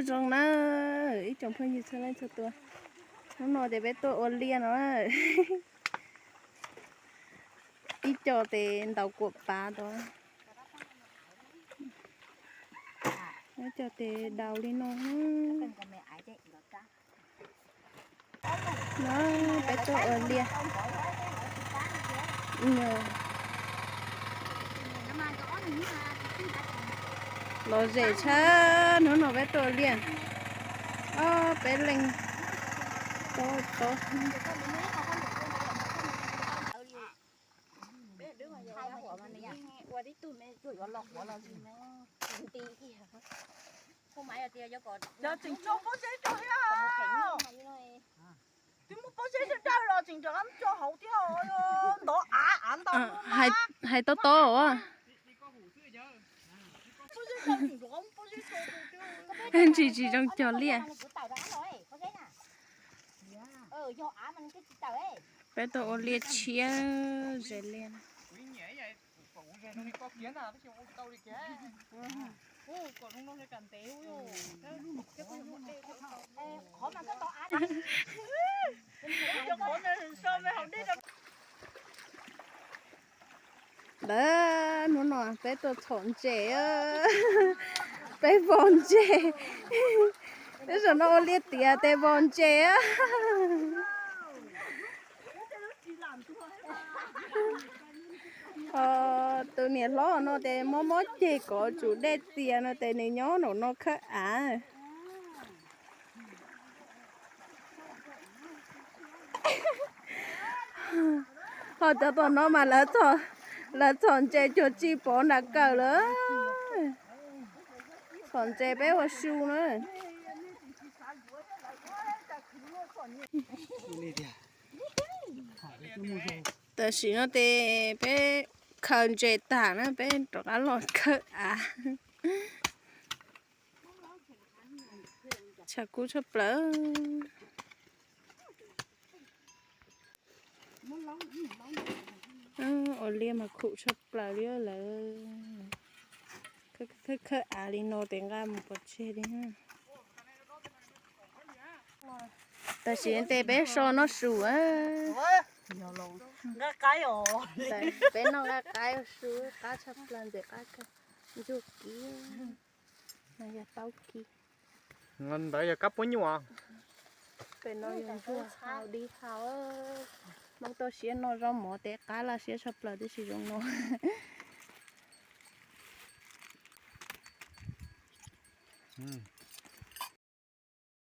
Zoo na, ib tsoom phooj ywg txhua leej txhua tus, hnub no ces peb tuaj ua liaj no. Ib co ces ntaus kuam pav tod, ib co ces daus li no. No, peb tuaj ua liaj. Lom zem tshaj, hnub no peb tuaj ua liaj. Ob peb leeg, tau tau. Ua tib tug me yuav los qhuav los sis me nti. Cov tseem tso pob zeb rau thiab. Twb muaj pob zeb dawb dawb los tseem rov qab tso hauv thiab, ntov av av ntau. Hais tob tob. Ntsis tsis zoo cog liaj. Peb tuaj ua liaj tshiab, zes liaj. Lawv, hnub no peb tuaj txhom ntses, peb vau ntses. Peb zaum no ua liaj tiav tes vau ntses. Ho tus niam hlob no ces mob mob ceg kov tsum dej tias no ces nws nyob nraum no khawb av. Ho cov tom no mas lawv txhom ntses cuag tsis pov nram kawm lawm. Txhom ntses peb ua su na. Tam sim no ces peb khaws ntses tag na peb rov qab los khawb av. Tshav kub tshaj plaws. Ua liaj mas khum tshaj plaws li lawm. Khawb av li no ces nqa mus pov tseg li. Tam sim no ces peb so noj su. Peb noj nqaij qaib su qab tshaj plaws ntxim qab kawg. Ntsuag kiv, no yog taub kiv. Ntawd yog kab puab nyuj. Pem no yog ntsuag haus dib haus. Hmoob toj siab noj zaub mov tes qab laj siab tshaj plaws tib si zoo no.